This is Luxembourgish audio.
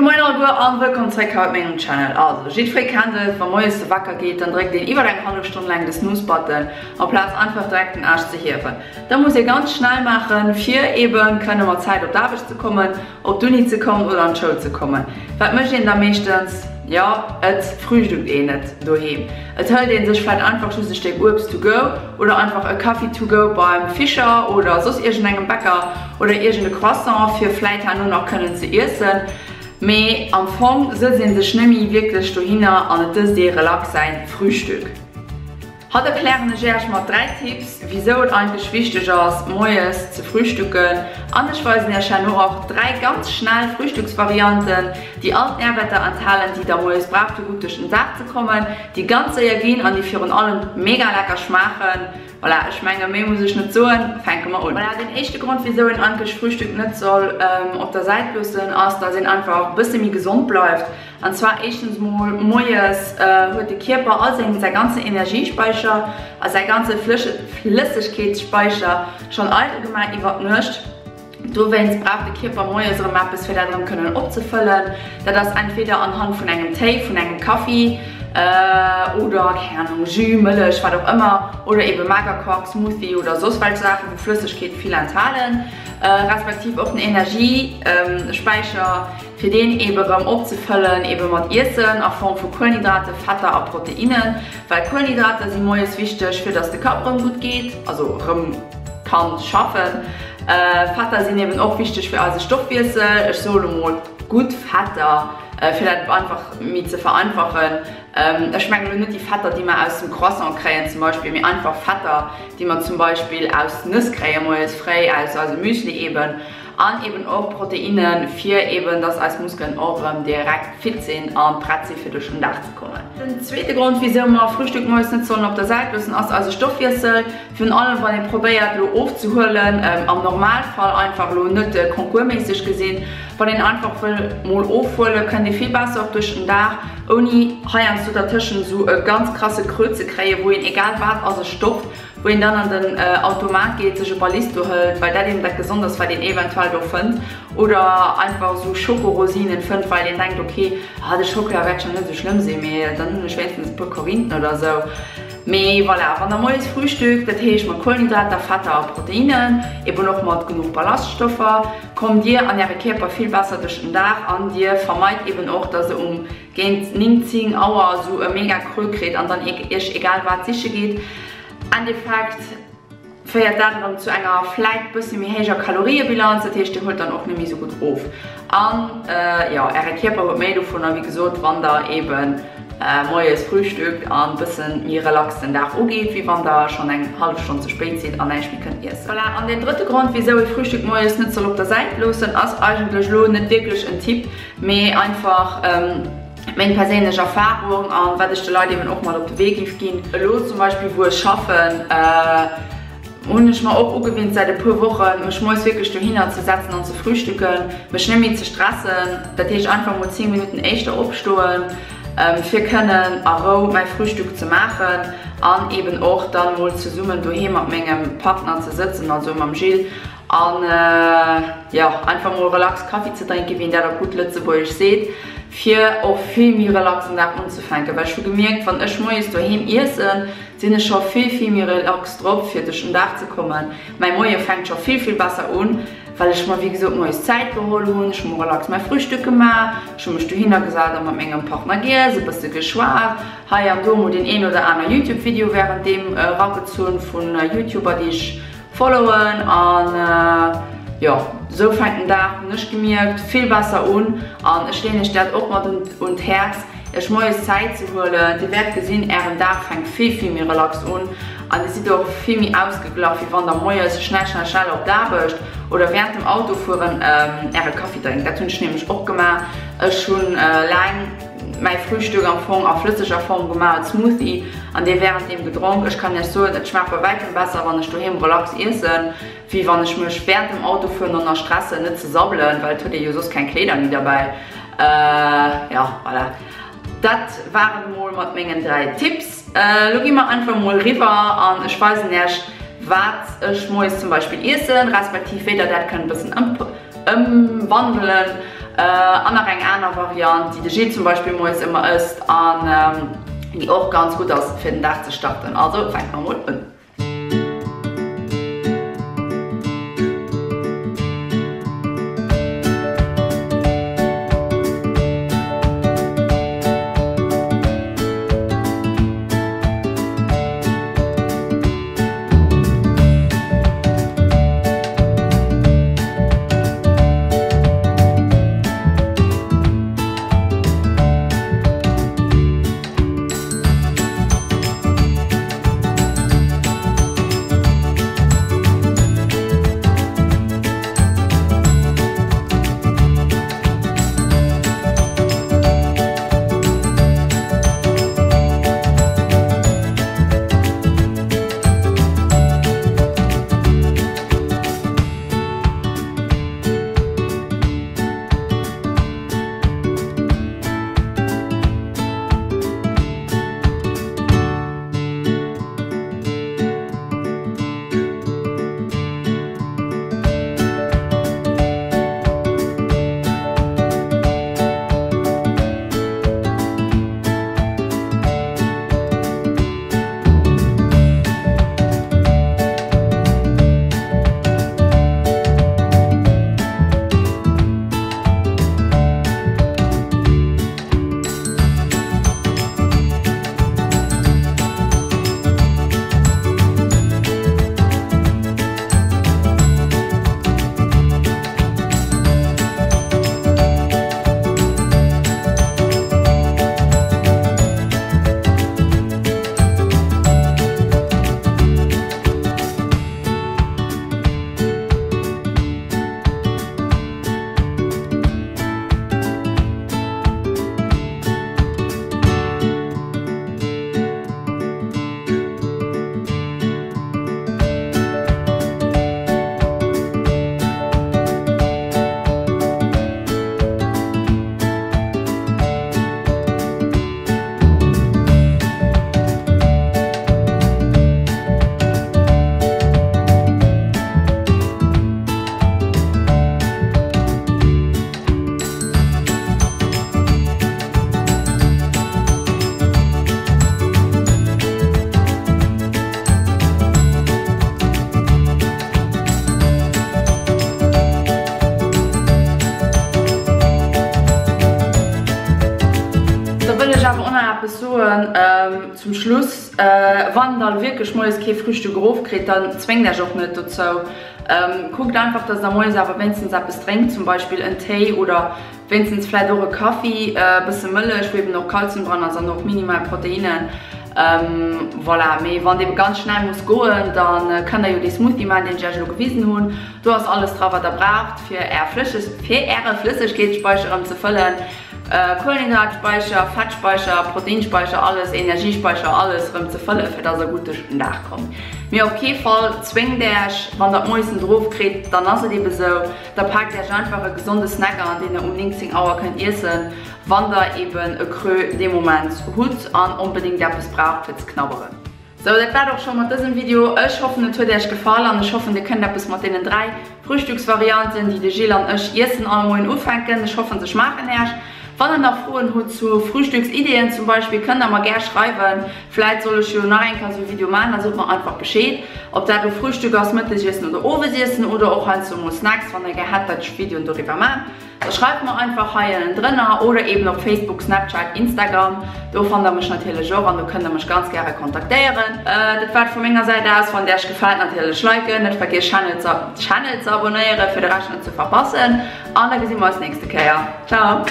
Gudde Moien alleguer an wëllkomm zréck hei op mengem Channel. Also jiddferee kennt et, wa moies de Wecker geet, dann dréckt een iwwer eng hallef Stonn laang de Snooze Button amplaz einfach direkt den Aarsch ze hiewen. Da muss ee ganz schnell maachen fir eben kënne mat Zäit op d'Aarbecht ze kommen, op d'Uni ze kommen oder an d'Schoul ze kommen. Wat mécht een da meeschtens? Jo, et frühstückt een net doheem. Et hëlt een sech vläit einfach just e Stéck Uebst to go oder einfach e Kaffi to go beim Fischer oder soss iergendengem Bäcker oder iergend e Croissant fir vläit herno nach kënnen ze iessen. Mee am Fong sëtzt een sech nemmi wierklech dohinner an et ësst ee relax säin Frühstück. Haut erklären ech Äech mat 3 Tipps wisou et eigentlech wichteg ass moies ze frühstücken an ech weisen Äech herno och 3 ganz schnell Frühstücksvarianten déi all d'Nährwäerter enthalen déi der moies braucht fir gutt duerch den Dag ze kommen, déi ganz séier ginn an déi virun allem mega lecker schmaachen. Voilà, ech menge méi muss ech net soen, fänke mer un. Voilà, den éischte Grond wisou een eigentlech Frühstück net soll op der Säit loossen ass, dass een einfach bësse méi gesond bleift. An zwar éischtens mol moies huet de Kierper all seng säi ganzen Energiespeicher a säi ganze Flëssegkeetsspäicher schonn eidel gemaach iwwer d'Nuecht. Dowéinst brauch de Kierper moies erëm eppes fir dat erëm kënnen opzefëllen. Dat ass entweder anhand vun engem Téi, vun engem Kaffi oder keng Ahnung Jus, Mëllech, wat och ëmmer oder ebe Magerquark, Smoothie oder soss welch Saachen wou Flëssegkeet vill enthalen, respektiv och den Energiespäicher fir deen ebe rëm opzefëllen ebe mat Iessen a Form vu Kuelenhydrate, Fetter a Proteinnen, well Kuelenhydrater si moies wichteg fir dass de Kapp rëm gutt geet, also rëm kann schaffen. Fetter sinn eben och wichteg fir eise Stoffwiessel, ech soe lo mol gutt Fetter, fir dat einfach méi ze vereinfachen. Ech mengen elo net déi Fetter déi mer aus dem Croissant kréien zum Beispill, mee einfach Fetter déi mer zum Beispill aus Nëss kréie moies fréi, aus eisem Müsli eben. An eben och Proteinnen, fir eben dass eis Muskelen och erëm direkt fit sinn an prett si fir duerch den Dag ze kommen. Den zweete Grond wisou mer Frühstück moies net sollen op der Säit loossen ass eise Stoffwiessel. Virun allem wann ee probéiert elo ofzehuelen, am Normalfall einfach elo net concours-méisseg gesinn, wann een einfach wëll mol ofhuelen, kënnt ee vill besser och duerch den Dag ouni heiansdo dertëschent esou e ganz krasse Creux ze kréien, wou een egal wat a sech stoppt. Wou een dann an den Automat geet, sech e Balisto hëlt, well dat eben dat Gesond ass, wat een eventuell do fënnt, oder einfach esou Schokorosinen fënnt, well een denkt, ok, ah, de Schockela wäert schonn net esou schlëmm sinn, mee dann hunn ech wéinstens e puer Korinthen oder esou. Mee voilà, wann der moies frühstückt, dat heescht mat Kuelenhydrater, Fetter a Proteinnen, eben och mat genuch Ballaststoffer, kommt dir an äre Kierper vill besser duerch den Dag an dir vermeit eben och, dass der um géint 9, 10 Auer esou e mega Creux kritt an dann iech egal wat siche geet. Endeffekt féiert dat erëm zu enger vläit bëssi méi héijer Kaloriebilanz, dat heescht dir huelt dann och net méi sou gutt of an jo äre Kierper huet méi dovunner wéi gesot wann der eben moies frühstückt an bëssen méi relax den Dag ugeet wéi wann der schonn eng hallef Stonn ze spéit sidd an näischt méi kënnt iessen. Voilà, an deen drëtte Grond wisou ee Frühstück moies net soll op der Säit loossen ass eigentlech elo net wierklech en Tipp, mee einfach Meng perséinlech Erfahrung an wat ech de Leit eben och mat op de Wee giff ginn. Elo zum Beispill wou ech schaffen, hunn ech mer och ugewinnt säit e puer Wochen mech moies wierklech dohinner ze setzen an ze frühstücken, mech net méi ze stressen, dat heescht einfach mol 10 Minutten éischter opstoen fir kënnen a Rou mäi Frühstück ze maachen an eben och dann mol zesummen doheem mat mengem Partner ze sëtzen, also mam Gilles. An jo, einfach mol relax Kaffi ze drénken, wéi een dat op gutt Lëtzebuergesch seet, fir och vill méi relax den Dag unzefänken. Well ech hu gemierkt, wann ech moies doheem iessen, sinn ech scho vill, vill méi relax drop, fir duerch den Dag ze kommen. Mäi Moie fänkt scho vill, vill besser un, well ech mer, wéi gesot, moies Zäit geholl hunn. Ech hu mol relax mäi Frühstück gemaach, ech hu mech dohinner gesat a mat mengem Partner giess, e bësse geschwat, hei an do mol deen een oder aner Youtube-Video wärenddeem eragezunn vun Youtuber, déi ech Followen an jo sou fänkt den Dag, hunn ech gemierkt, vill besser un an ech leen iech dat och mat un d'Häerz iech moies Zäit ze huelen. Dir wäert gesinn ären Dag fänkt vill vill méi relax un an dir sidd och vill méi ausgeglach wéi wann der moies schnell schnell schnell op d'Aarbecht oder während dem Autofueren äre Kaffi drénkt. Dat hunn ech nämlech och gemaach. Ech hunn laang. Mäi Frühstück am Fong a flësseger Form gemaach als Smoothie an dee währenddeem gedronk. Ech kann iech soen, et schmaacht bei wäitem besser wann ech doheem relax iessen, wéi wann ech mech während dem Autofueren ënner stressen net ze sabbelen, well et huet ee jo soss keng Kleeder méi derbäi. Jo voilà, dat war et emol mat mengen 3 Tipps. Elo gi mer einfach emol riwwer an ech weisen iech wat ech moies zum Beispill iessen, respektiv wéi der dat kënnt e bëssen ëmwandelen. An nach eng aner Variant, déi de Gilles zum Beispill moies ëmmer ësst an déi och ganz gutt ass fir den Dag ze starten. Also fänke mer mol un. Da wëll ech awer och nach eppes soen zum Schluss. Wann der wierklech moies kee Frühstück erofkritt, dann zwéngt iech och net dozou. Kuckt einfach, dass der moies awer wéinstens eppes drénkt, zum Beispill en Téi oder Wéinstens vläit och e Kaffi, e bësse Mëllech, wou eben och Kalzium dran ass an och minimal Proteinnen. Voilà, mee wann et ebe ganz schnell muss goen, da kënnt der jo dee Smoothie maachen, deen ech iech elo gewisen hunn. Do ass alles dra wat der braucht fir är Flësseg, fir äre Flëssegkeetsspeicher erëm ze fëllen. Kohlenhydratspeicher, Fettspeicher, Proteinspeicher, alles, Energiespeicher, alles erëm ze fëllen, fir dass der gutt duerch den Dag kommt. Mee op kee Fall zwéngt äech, wann der d'Moies net erofkritt, dann ass et ebe sou. Da paakt Iech einfach e gesonde Snack an, deen der um 19 Auer kënnt iessen, wann der eben e Creux dee Moment hutt an onbedéngt eppes braucht fir ze knabberen. Sou, dat war et och scho mat dësem Video. Ech hoffen et huet Iech gefall an ech hoffen dir kënnt eppes mat deenen 3 Frühstücksvarianten, déi de Gilles an ech iessen all Moien ufänken. Ech hoffen se schmaachen Iech. Wann der nach Froen hutt zu Frühstücksideeën zum Beispill, kënnt der mer gär schreiwen. Vläit soll ech jo nach eng Kéier esou e Video maachen, da sot mer einfach Bescheed, ob dat elo Frühstück ass, Mëttegiessen oder Owesiessen oder och heiansdo mol Snacks. Wann der gär hätt, dat ech Videoen doriwwer maan, da schreift mer einfach hei ënnendrënner oder eben op Facebook, Snapchat, Instagram. Do fannt der mech natierlech och an do kënnt der mech ganz gäre kontaktéieren. Dat war et vu menger Säit aus. Wann et Iech gefält, natierlech liken, net vergiess Channel ze abonéieren fir de Rescht net ze verpassen an da gesi mer eis nächste Kéier. Ciao!